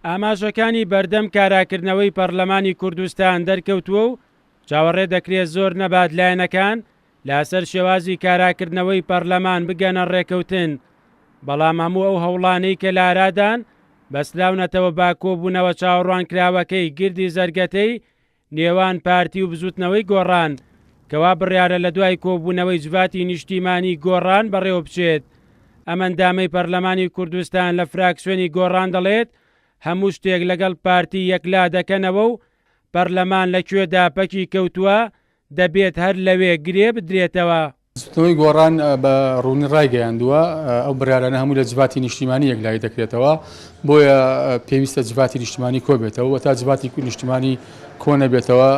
ئاماژەکانی بەردەم کاراکردنەوەی پەڕلەمانی کوردستان دەرکەوتووە و چاوەڕێ دەکرێت زۆر نەبات لایەنەکان لەسەر شێوازی کاراکردنەوەی پەڕلەمان بگەنە ڕێکەوتن، بەڵام هەموو ئەو هەوڵانەی کە لارادان بەستراونەتەوە بە کۆبوونەوە چاوەڕوانکراوەکەی گردی زەرگەتەی نێوان پارتی و بزوتنەوەی گۆڕان کە وا بڕیارە لە دوای کۆبوونەوەی جڤاتی نیشتیمانی گۆڕان بەڕێوەبچێت. ئەم ئەندامەی پەرلەمانی کوردستان لە فراکسیۆنی گۆڕان دەڵێت، هەموو شتێک لەگەڵ پارتی یەکلا دەکەنەوە و پەرلەمان لە کوێدا پەکی کەوتووە دەبێت هەر لەوێ گرێ بدرێتەوە. بزوتنەوەی گۆڕان بە ڕوونی ڕایگەیاندووە، ئەو بڕیارانە هەموو لە جڤاتی نیشتیمانی یەکلایی دەکرێتەوە، بۆیە پێویستە جڤاتی نیشتیمانی کۆبێتەوە و تا جڤاتی نیشتیمانی کۆنەبێتەوە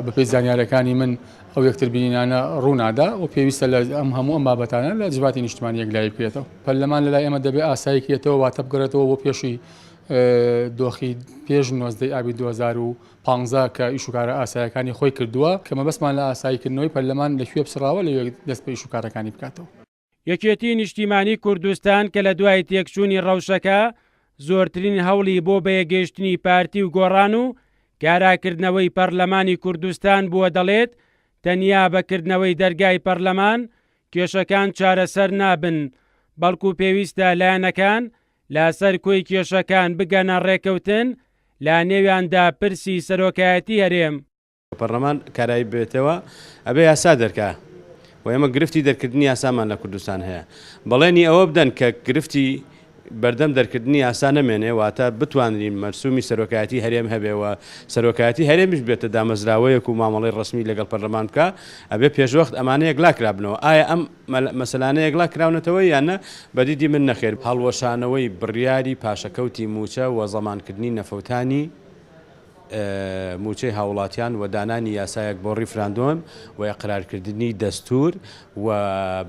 بەپێی زانیارەکانی من ئەو یەکتربینینانە ڕوونادا و پێویستە لە ئەم هەموو ئەم بابەتانە لە جڤاتی نیشتیمانی یەکلایی بکرێتەوە. پەرلەمان لەلای ئێمە دەبێ ئاسایی کرێتەوە، واتە بگەڕێتەوە بۆ پێشی دۆخی پێش 19 ئابی 2015 کە ئیش و کارە ئاسایەکانی خۆی کردووە، کە مەبەستمان لە ئاساییکردنەوەی پەرلەمان لە کوێ پچڕاوە لەوێ دەست بە ئیش و کارەکانی بکاتەوە. یەکێتی نیشتیمانی کوردستان کە لە دوای تێکچوونی ڕەوشەکە زۆرترین هەوڵی بۆ بەیەکگەیشتنی پارتی و گۆڕان و کاراکردنەوەی پەرلەمانی کوردستان بووە دەڵێت تەنیا بە کردنەوەی دەرگای پەرلەمان کێشەکان چارەسەر نابن بەڵکو پێویستە لایەنەکان لەسەر کۆی کێشەکان بگەنە ڕێکەوتن لە نێویاندا پرسی سەرۆکایەتی هەرێم. پەڕلەمان کارایی ببێتەوە ئەبێ یاسا دەرکا و ئێمە گرفتی دەرکردنی یاسامان لە کوردستان هەیە بەڵێنی ئەوە بدەن کە گرفتی بەردەم دەرکردنی یاسا نەمێنێ واتە بتوانرین مەرسومی سەرۆکایەتی هەرێم هەبێ و سەرۆکایەتی هەرێمیش بێتە دامەزراوەیەک و مامەڵەی ڕەسمی لەگەڵ پەرلەمان بکا ئەبێ پێشوەخت ئەمانە یەکلا کرابنەوە ئایا ئەم مەسەلانە یەکلا کراونەتەوە یان نە بەدیدی من نەخێر. هەڵوەشانەوەی بڕیاری پاشەکەوتی مووچە و زەمانکردنی نەفەوتانی مووچەی هاوڵاتیان و دانانی یاسایەک بۆ ڕیفراندۆم و ئیقرارکردنی دەستوور و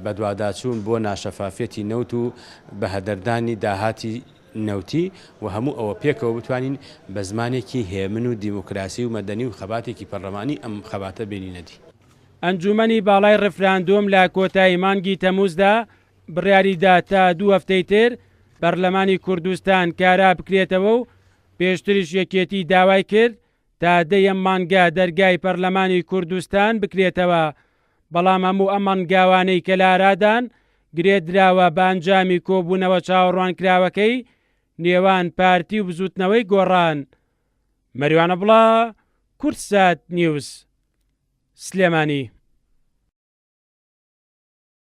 بەدواداچوون بۆ ناشەفافیەتی نەوت و بەهەدەردانی داهاتی نەوتی و هەموو ئەوە پێکەوە بتوانین بە زمانێکی هێمن و دیموکراسی و مەدەنی و خەباتێکی پەرلەمانی ئەم خەباتە بێنینە دی. ئەنجوومەنی باڵای ڕیفراندۆم لە کۆتایی مانگی تەمووزدا بڕیاریدا تا دوو هەفتەی تر پەرلەمانی کوردستان کارا بکرێتەوە و پێشتریش یەکێتی داوای کرد تا دە یەم مانگە دەرگای پەرلەمانی کوردستان بکرێتەوە، بەڵام هەموو ئەم هەنگاوانەی کە لارادان گرێدراوە بە ئەنجامی کۆبوونەوە چاوەڕوانکراوەکەی نێوان پارتی و بزوتنەوەی گۆڕان. مەریوان عەبڵا، کوردسات نیوز، سلێمانی.